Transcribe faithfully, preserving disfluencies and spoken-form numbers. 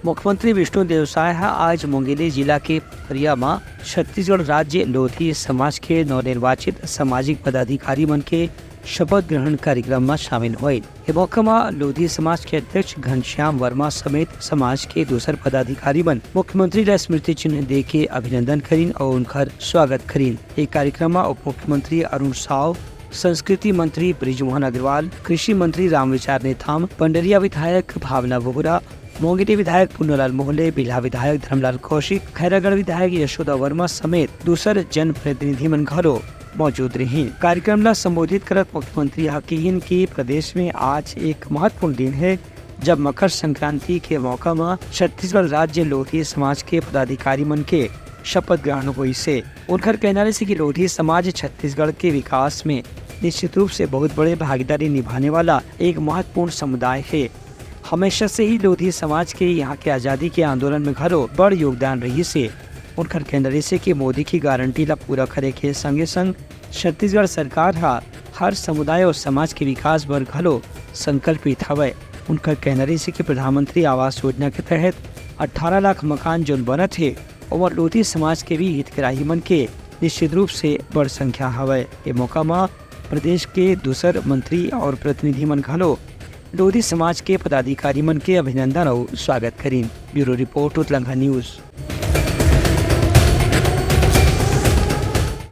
मुख्यमंत्री विष्णुदेव साय ह आज मुंगेली जिला के पथरिया म छत्तीसगढ़ राज्य लोधी समाज के नवनिर्वाचित सामाजिक पदाधिकारी मन के शपथ ग्रहण कार्यक्रम म शामिल होइस। ए मौका म लोधी समाज के अध्यक्ष घनश्याम वर्मा समेत समाज के दूसर पदाधिकारी मन मुख्यमंत्री ल स्मृति चिन्ह देके अभिनंदन करिन अउ उनकर स्वागत करिन। ए कार्यक्रम म उप मुख्यमंत्री अरुण साव, संस्कृति मंत्री बृजमोहन अग्रवाल, कृषि मंत्री रामविचार नेताम, पंडरिया विधायक भावना बोहरा, मोंगेली विधायक पुन्नूलाल मोहले, बिल्हा विधायक धर्मलाल कौशिक, खैरागढ़ विधायक यशोदा वर्मा समेत दूसर जनप्रतिनिधि मन घलो मौजूद रहिन। कार्यक्रम ला संबोधित करत मुख्यमंत्री ह किहिन कि प्रदेश में आज एक महत्वपूर्ण दिन हे, जब मकर संक्रांति के मौका म छत्तीसगढ़ राज्य लोधी समाज के पदाधिकारी मन के शपथ ग्रहण होइस हे। उनकर कहना रहिस कि लोधी समाज छत्तीसगढ़ के विकास में निश्चित रूप से बहुत बड़े भागीदारी निभाने वाला एक महत्वपूर्ण समुदाय हे। हमेशा से ही लोधी समाज के यहाँ के आजादी के आंदोलन में घलो बड़ योगदान रहिस हे। उनकर कहना रहिस कि मोदी की गारंटी ला पूरा करे के संगे संग छत्तीसगढ़ सरकार ह हर समुदाय और समाज के विकास बर घलो संकल्पित हवय। उनकर कहना रहिस कि प्रधानमंत्री आवास योजना के तहत अठारह लाख मकान जोन बनत हे, ओमा लोधी समाज के भी हितग्राही मन के निश्चित रूप से बड़ संख्या हवय। ए मौका म प्रदेश के दूसर मंत्री और प्रतिनिधि मन घलो लोधी समाज के पदाधिकारी मन के अभिनंदन अउ स्वागत करिन। ब्यूरो रिपोर्ट, उतलंघा न्यूज।